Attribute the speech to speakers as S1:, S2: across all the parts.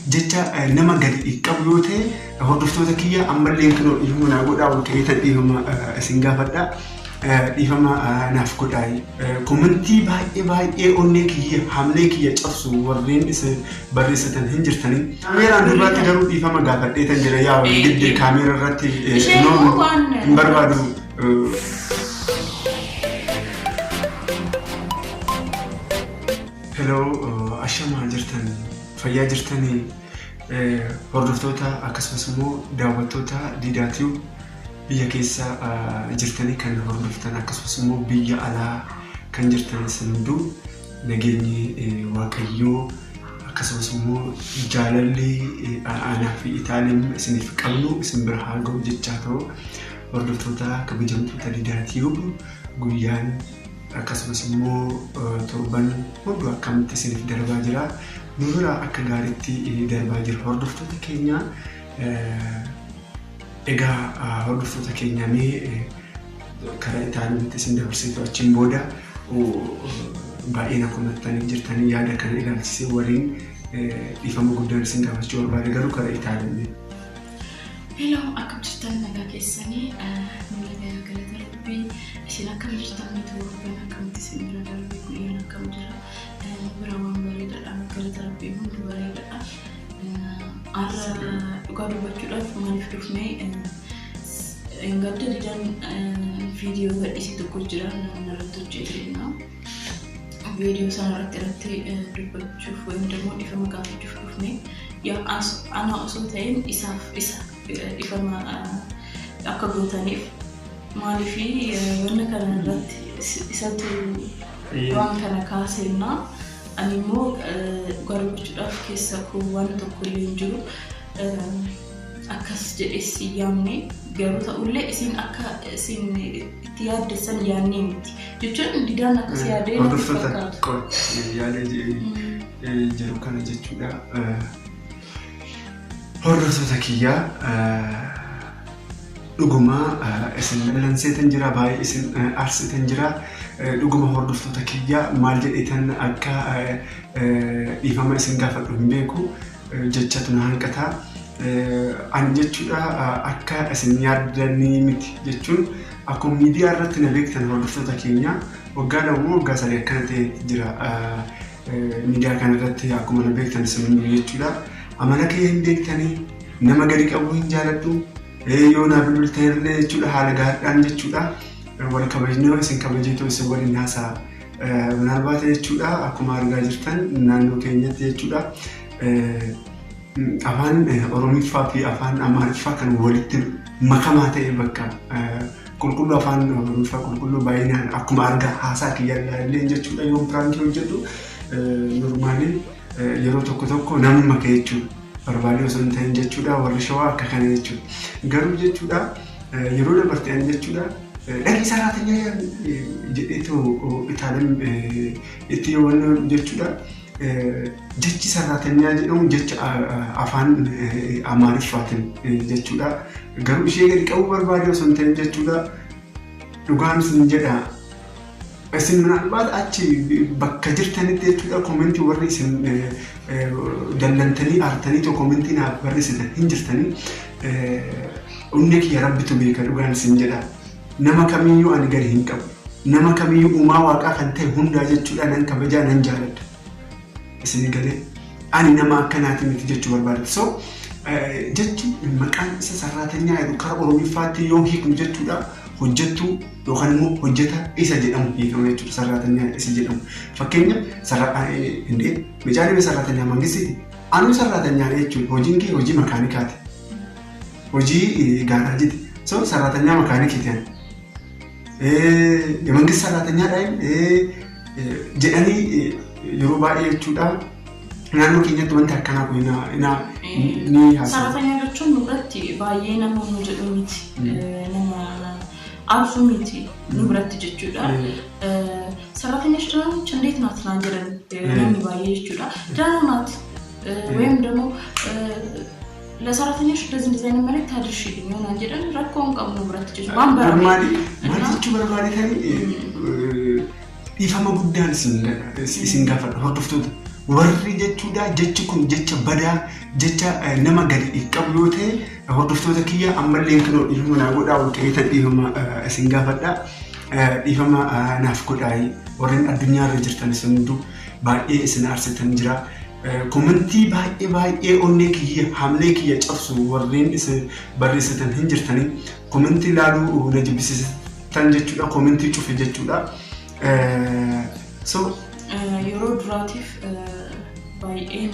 S1: Jecha nama gadi qabu yoo ta'e, hordoftoota kiyya, ammallee kunoo dhiifama naa godhaa, ol ka'eetan dhiifama isin gaafadha. Dhiifama naaf godhaa. Komentii baay'ee baay'ee onnee kiyya, haamlee kiyya cabsu warreen isin barreessatan hin jirtanii. Kaameeraan dubaatti garuu dhiifama gaafadheetan jira, yaa gidde kaameera irratti hin barbaadu. Hello, ashamaa jirtan, fayyaa jirtanii, hordoftoota akkasumas immoo daawwattoota Diidaa Tube, biyya keessa jirtanii kan hordoftan akkasumas immoo biyya alaa kan jirtan isin hunduu, nageenyi Waaqayyoo akkasumas immoo jaalalli anaa fi Itaaliin isiniif qabnu isin bira haa ga'u jechaa ta'u, hordoftoota kabajamtoota Diidaa Tube, guyyaan akkasumas immoo torban hunduu akkamitti isiniif darbaa jira? Nu bira akka gaariitti darbaa jira, hordoftoota keenya. Egaa hordoftoota keenya, mee karaa Itaaliitti isin dabarsitu, achiin booda baay'ee na komattanii jirtanii, yaada kana ilaalchisee waliin dhiifama guddaan isin gaafachuu barbaade, garuu karaa Itaalii.
S2: Hello, akkam jirtan, nagaa keessanii? Nu nagaa, galata Rabbii. Isin akkam jirtan? Torban akkamitti isin bira darbe? Guyyaan akkam jira? Nu bira waan bareedaadha, galata Rabbii, hundi bareedaadha. Har'a dhugaa dubbachuudhaaf maaliif dhufnee hin gadda, Didaan viidiyoo gadhiise tokko jira, namni irratti hojjeteenna. Viidiyoo sana irratti dubbachuuf ወይም ደግሞ dhiifama gaafachuuf dhufne. Yaa ana osoo ta'in isaaf isa dhiifama akka gootaniif, maaliif wanna kana irratti isatu waan kana kaaseenna, ani immoo dhugaa dubbachuudhaaf keessa koo waan tokko illee hin jiru. Akkas jedhees hin yaamne, garuu ta'ullee isin akka isin itti yaaddessan yaannee miti jechuun Didaan akkas yaadee natti
S1: Hordoftoota,
S2: fakkaatu.
S1: Yaada jiru kana jechuudha. Hordoftoota kiyyaa, dhuguma isin dallanseetan jira, baay'ee isin aarsitan jira. Dhuguma hordoftoota kiyyaa, maal jedheetan akka dhiifama isin gaafadhu hin beeku, jechatu na hanqata. Ani jechuudha akka isin yaaddanii miti, jechuun akkuma miidiyaa irratti na beektan, hordoftoota keenya, waggaa 2 moo waggaa 3 akkana ta'e jira. Miidiyaa kana irratti akkuma na beektan isin hunduu jechuudha. Amala kee hin beektanii, nama gadi qabuu hin jaaladhu. Yoo naa bilbiltan illee jechuudha haala gaariidhaan jechuudha. Wal kabajnee isin kabajeetoo isin waliin haasa'a. Minaalbaata jechuudha akkuma argaa jirtan naannoo keenyatti jechuudha. Afaan Oromiffaa fi afaan Amaariffaa kan walitti makamaa ta'e, bakka qulqulluu afaan Oromiffaa qulqulluu baay'inaan akkuma argaa haasaa kiyya illee jechuudha, yoo prank hojjedhu normally yeroo tokko tokko namni maka jechuudha. Barbaadee osoo hin ta'in jechuudha, warri Shawaa akka kana jechuudha. Garuu jechuudha yeroo dabarte ani jechuudha dhaqii saraatinyaa jedheetu Itaaleen itti yoo jechuudha. Jechi saraatinyaa jedhamu jecha afaan Amaariffaatiin jechuudha. Garuu ishee gadi qabuu barbaadee osoo hin ta'in jechuudha. Dhugaan isin jedha. Isin minaalbaat achi bakka jirtanitti jechuudha komentii warri isin dallantanii aartanii tokko komentii naaf barreessitan hin jirtanii. Onnee kiyya Rabbitu beeka, dhugaan isin jedha. Nama kamiyyuu ani gadi hin qabu. Nama kamiyyuu uumaa Waaqaa kan ta'e hundaa jechuudha nan kabajaa, nan jaaladha. Isin galee, ani nama akkanaati miti jechuu barbaada. So jechi maqaan isa sarraatanyaa jedhu karaa Oromiffaatti yoo hiiknu jechuudha hojjettuu yookaan immoo hojjeta isa jedhamu hiikama jechuudha, sarraatanyaa isa jedhamu. Fakkeenya indee micaan dhibee sarraatanyaa mangistiiti. Anuu sarraatanyaa jechuudha, hojiin kee hojii makaanikaati. Hojii gaaraajiiti. So sarraatanyaa makaanikiiti ani. የመንግስት ሰራተኛ ላይ jedhanii yeroo baay'ee jechuudha naannoo keenyatti wanti akkanaa kun ni haasa'u.
S2: Saraatanyaa jechuun nu biratti baay'ee nama nu jedhu miti. Nama aarsu miti nu biratti jechuudha. ሰራተኞች ደህና ነች እንዴት ናት naan jedhan namni baay'ee jechuudha. ደህና ናት ወይም ደግሞ ለሰራተኞች እንደዚህ እንደዚህ አይነት መልዕክት አድርሽልኝ naan jedhan, rakkoo hin qabu nu biratti jechuudha. Waan barame.
S1: Normally maal jechuu barbaadetanii, dhiifama guddaan isin gaafadha, hordoftoota. Warri jechuudha jechi kun jecha badaa jecha nama gadi qabu yoo ta'e hordoftoota kiyya ammallee kunoo dhiifama naa godhaa walqa'iitan dhiifama isin gaafadha. Dhiifama naaf godhaa warreen addunyaarra jirtan isin hunduu baay'ee isin aarsitan jira. Komentii baay'ee baay'ee onnee kiyya hamlee kiyya cabsu warreen isin barreessitan hin jirtanii komentii ilaaluu na jibbisiisan jechuudha komentii cufe jechuudha. So
S2: Yeroo duraatiif baay'ee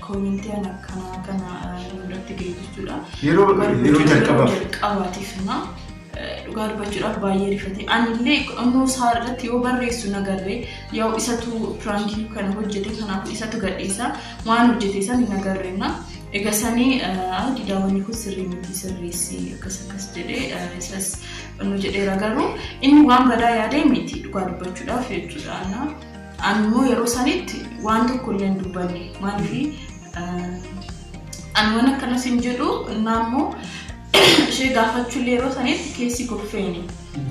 S2: komentii akkanaa kana nurratti ga'e jechuudha.
S1: Yeroo jalqabaaf.
S2: Jalqabaatiif na dhugaa dubbachuudhaaf baay'ee rifate. Anillee immoo isaa irratti yoo barreessu nagarree yoo isatu piraankii kana hojjete kanaafuu isatu gadhiisa waan hojjete san hin agarreenna. Egaa sanii didaawwanni kun sirrii miti sirreessi akkas akkas jedhee isas nu jedheera garuu inni waan badaa yaadee miti dhugaa dubbachuudhaaf jechuudha. Ani immoo yeroo sanitti waan tokko illee hin dubbanne maaliif ani waan akkanas hin jedhu naammoo ishee gaafachuullee yeroo sanitti keessi koffeeni.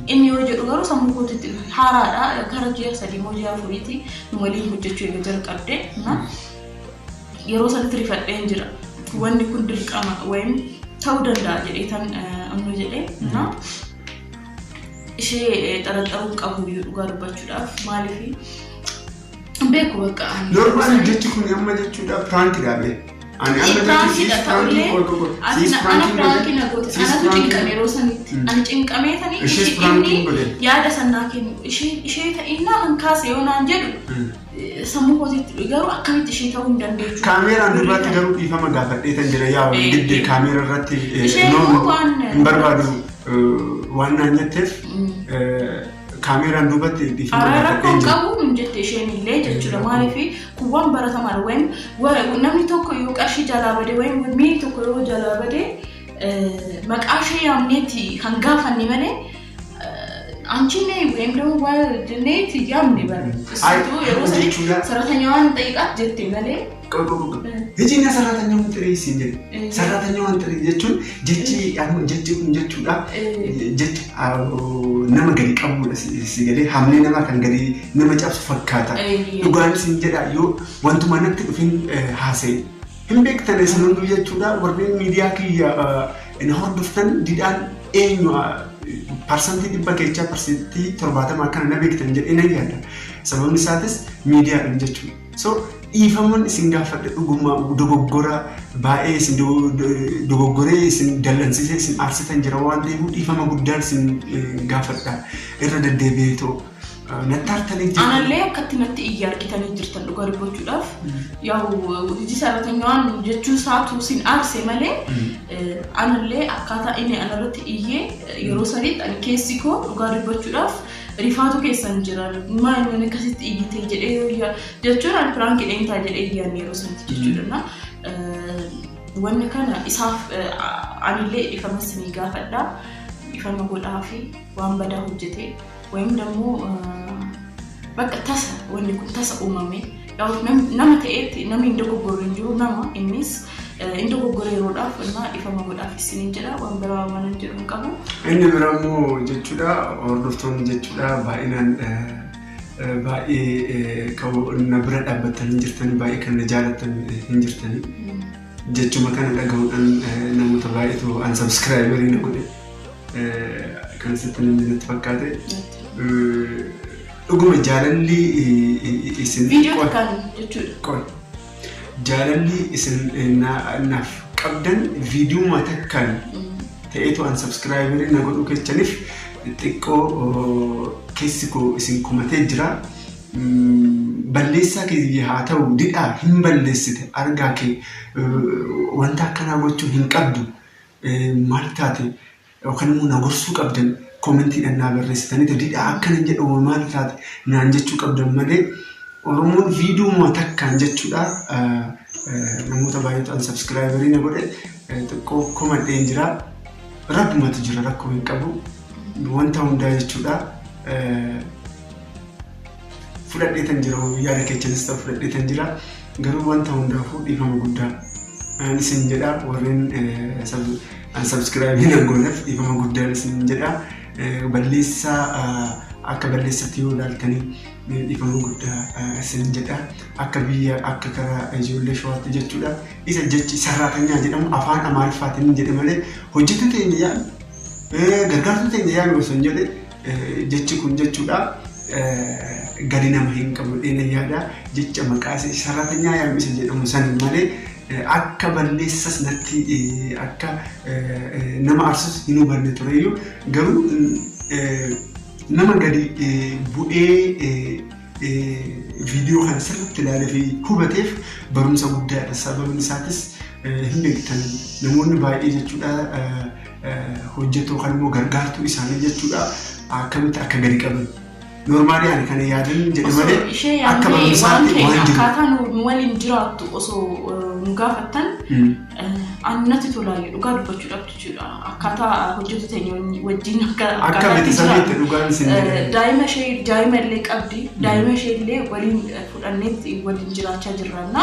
S2: Inni yoo jedhu garuu sammuu kootitti haaraadha gara ji'a 3 moo ji'a 4 nu waliin hojjechuu eega jalqabde yeroo sanitti rifadheen jira. Wanni kun dirqama wayim ta'uu danda'a jedhee tan ammoo jedhee ishee xaraxaruu qabu dhugaa dubbachuudhaaf maaliif beeku bakka.
S1: Normaal jechi kun amma jechuudha piraankidha bee. Ani amma
S2: Piraankiidha ta'ullee ana piraankii na goote anatu cinqame yeroo sanitti ani cinqamee tanii inni yaada sannaa kennu ishee ta'innaa kan kaase yoo naan jedhu sammuu kootitti garuu akkamitti ishee ta'uu hin dandeechu.
S1: Kaameeraan duratti garuu dhiifama gaafadhee tan jira yaa didde kaameera irratti hin barbaadu waan naan jetteef kaameeraan duubatti dhiifama
S2: gaafadhee jira. Rakkoo qabu hin jette isheen illee jechuudha maaliif kun waan baratamaadha wayim namni tokko yoo qarshii jalaa bade wayim mi'i tokko yoo jalaa bade maqaa ishee yaamneeti kan gaafanne malee አንቺ ነይ ወይም ደግሞ ኔት ያምኒ በል እሱ yeroo sanitti ሰራተኛዋን ጠይቃት jette malee.
S1: Hojiin ሰራተኛውን ጥሪ siin jedhe ሰራተኛዋን ጥሪ jechuun jechi jechi kun jechuudha jecha nama gadi qabudha si galee hamlee nama kan gadi nama cabsu fakkaata dhugaan siin jedha yoo wantuma natti dhufin haasa'e hin beektan isin hunduu jechuudha warreen miidiyaa kiyya hordoftan didhaan eenyu parsantii 100 keessaa parsantii 70 akkana na beektan jedhee nan yaada. Sababni isaatis miidiyaadhaan jechuudha. So dhiifaman isin gaafadhe dhuguma dogoggora baay'ee isin dogoggoree isin dallansiisee isin aarsitan jira waan ta'eef dhiifama guddaan isin gaafadha irra deddeebi'ee ta'u. Nattaartanii
S2: jirtu. Anallee akkatti natti iyya argitanii jirtan dhugaa dubbachuudhaaf yaa'u hojii sarratanyaan jechuu isaatu sin aarse malee anallee akkaataa inni anarratti iyyee yeroo sanitti ani keessi koo dhugaa dubbachuudhaaf rifaatu keessan jira maal inni akkasitti iyyite jedhee jechuun ani piraankii dheentaa jedhee iyyaan yeroo sanitti jechuudha. Wanni kana isaaf anillee dhiifama isinii gaafadha dhiifama godhaa fi waan badaa hojjete ወይም ደግሞ በቃ ተሰ ወንድ ኩን ተሰ ኡመሜ ያው nama ta'etti namni hin dogoggorre hin jiru nama innis hin dogoggore yeroodhaaf እና dhiifama godhaaf isiniin jedha waan biraa waan hin jedhu hin qabu.
S1: Inni biraa immoo jechuudha hordoftoonni jechuudha baay'inaan baay'ee kan na bira dhaabbatanii hin jirtanii baay'ee kan na jaalatan hin jirtanii jechuma kana dhagahuudhaan namoota baay'eetu unsubscriberii na godhe kan sitti namni natti fakkaate. Dhuguma jaalalli isin jaalalli isin naaf qabdan viidiyoo takkaan ta'eetu unsubscriberii na godhuu keessaniif xiqqoo keessi koo isin kumatee jira. Balleessaa kee haa ta'u didhaa hin balleessite argaa kee wanta akkanaa gochuu hin qabdu maal taate yookaan immoo na gorsuu qabdan koomentiidhaan naa barreessitanii didhaa akkana jedhamu maal taate naan jechuu qabdan malee Oromoon viidiyoo takkaan jechuudha namoota baay'eetu unsubscriberii na godhe xiqqoo komadheen jira rabbumatu jira rakkoo hin qabu wanta hundaa jechuudha fudhadheetan jira yaada keessanis ta'u fudhadheetan jira garuu wanta hundaafuu dhiifama guddaa isin jedha warreen unsubscribe na gooneef dhiifama guddaa isin jedha balleessaa akka balleessatti yoo ilaaltanii Dhiifama guddaa isin jedha. Akka biyya akka karaa ijoollee Shawaatti jechuudha. Isa jechi sarraatanyaa jedhamu afaan Amaariffaatiin jedhe malee hojjetu teenya yaami, gargaartuu teenya yaami osoo hin jedhe jechi kun jechuudha gadi nama hin qabu dheena yaada. Jecha maqaa isa sarraatanyaa yaami isa jedhamu san malee akka balleessas natti akka nama aarsus hin hubanne tureyyuu, garuu nama gadi bu'ee viidiyoo kana sirriitti ilaalee fi hubateef barumsa guddaadha. Sababni isaatis hin beektan, namoonni baay'ee jechuudha hojjetoo yookaan immoo gargaartuu isaanii jechuudha akkamitti akka gadi qaban. Normally ani kana yaadan jedhe
S2: Osoo
S1: malee
S2: ishee
S1: akka
S2: yaamnee waan
S1: barumsaatti
S2: keenya
S1: waan jiru.
S2: akkaataa nu waliin jiraattu osoo nu gaafattan ani natti tolaayyuu, dhugaa dubbachuudhaaf jechuudha. Akkaataa hojjetu teenya wajjin akka
S1: Akka
S2: akkaataa itti
S1: beeksisameetti
S2: jiraattu.
S1: Dhugaan isin jedhe.
S2: Daa'ima ishee, daa'ima illee qabdi. Daa'ima ishee illee waliin fudhannee waliin jiraachaa jirranna.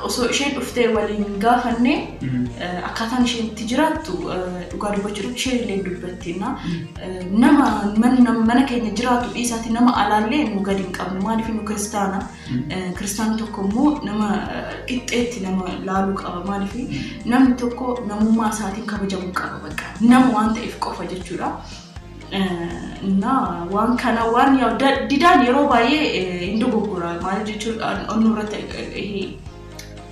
S2: Osoo isheen dhuftee waliin gaafanne akkaataan isheen itti jiraattu, dhugaa dubbachuudhaaf isheen illee dubbattinna. Nama mana keenya jiraatu dhiisaati nama alaallee nu gadi hin qabnu. Maaliif? Nu kiristaana. Kiristaanni tokko immoo nama qixxeetti nama laaluu qaba. Maaliif? Namni tokko namummaa isaatiin kabajamuu qaba bakka. Nama waan ta'eef qofa jechuudha. እና waan kana waan didaan yeroo baay'ee hin dogoggora. Maal jechuun, onnuu irratti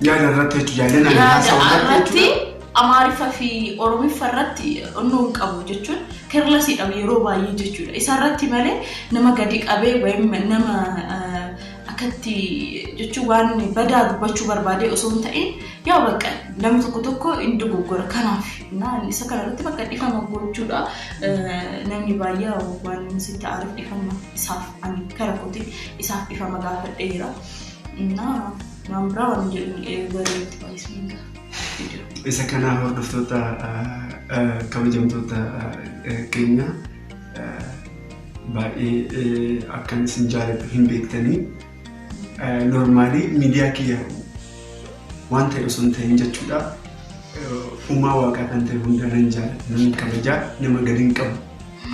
S1: Yaada irratti jechuudha. Yaada
S2: yaada
S1: haasa'u irratti
S2: irratti
S1: jechuudha.
S2: Amaariffa fi Oromiffa irratti onnuu hin qabu jechuun carelessiidha yeroo baay'ee jechuudha. Isa irratti malee nama gadi qabee wayim nama akkatti jechuun waan badaa dubbachuu barbaade osoo hin ta'in, yaa bakka namni tokko tokko hin dogoggora. Kanaaf isa kana irratti bakka dhifama gochuudha. Namni baay'ee waan sitti aaruuf dhifama isaaf, ani kara kootiin isaaf dhifama gaafadheera. Waan biraa waan jedhu bareetti baay'isuu.
S1: Isa kana hordoftoota kabajamtoota keenya, baay'ee akkan isin jaalladhu hin beektanii. Normally miidiyaa kiyya waan ta'e osoo hin ta'in jechuudha. Uumaa waaqaa kan ta'e hunda nan jaalladha. Namni kabajaa nama gadi hin qabu.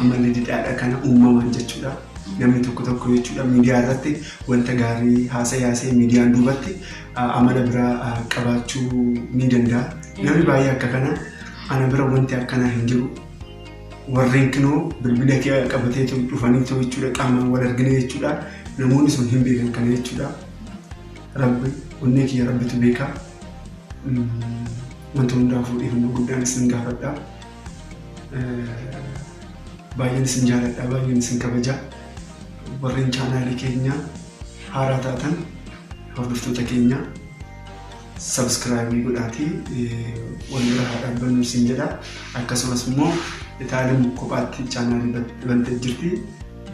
S1: Amalli didhaadha kana uumamaan jechuudha. Namni tokko tokko jechuudha miidiyaa irratti wanta gaarii haasa'ee haasa'ee miidiyaan duubatti amala biraa qabaachuu ni danda'a. Namni baay'ee akka kana, ana bira wanti akkanaa hin jiru. Warreen kinoo bilbila kee qabatee dhufanii jechuudha qaamaan wal argine jechuudha. Namoonni sun hin beekan kana jechuudha. Rabbi onnee kiyya rabbitu beeka. Wanta hundaafuu dhiifama guddaan isin gaafadha. Baay'een isin jaaladha, baay'een isin kabaja. Warreen chaanaalii keenya haaraa taatan, hordoftoota keenya, subscribe godhaatii wal bira haa dhaabbannu isin jedha. Akkasumas immoo Itaaliin kophaatti chaanaalii bantee jirti.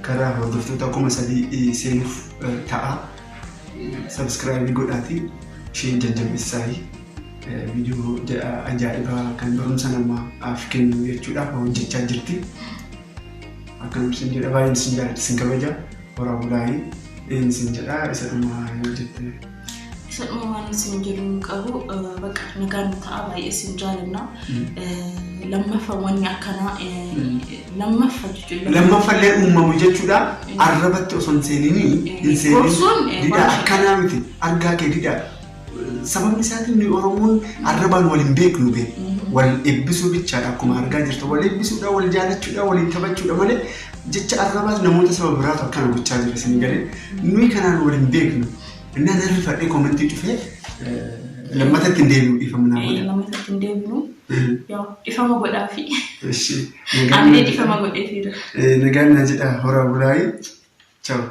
S1: Karaa hordoftoota 3000 seenuuf ta'a. Subscribe godhaatii isheen jajjabeessaa, viidiyoo ajaa'ibaa kan barumsa namaaf kennu jechuudha hojjechaa jirti. Akkanuma isin jedha, baay'een isin jaalladha, isin kabaja, horaa bulaayii isin jedha. Isa dhuma yoo jette.
S2: Isa dhuma waan isin jedhu hin qabu, bakka nagaan ta'a, baay'ee isin jaalanna. Lammaffaa wanni akkanaa lammaffaa jechuudha.
S1: Lammaffallee uumamu jechuudha, arrabatti osoo hin seeninii hin seenin.
S2: Gorsuun
S1: Didhaa akkanaa miti, argaa kee didhaa. Sababni isaatiin nuyi Oromoon arrabaan wal hin beeknu bee. Wal eebbisuu bichaadha, akkuma argaa jirtu wal eebbisuudha, wal jaalachuudha, waliin taphachuudha malee jecha arrabaas namoota saba biraatu akkana gochaa jira isin galee. Nuyi kanaan wal hin beeknu. Innaan hirrifadhee comment cufee lammata ittiin deebi'u, dhiifama naa godha.
S2: Lammata ittiin deebinu yaa dhifama godhaafi.
S1: Ishi.
S2: Anillee dhifama godheefiira.
S1: Nagaan naa jedha, horaa bulaayii. Ciao.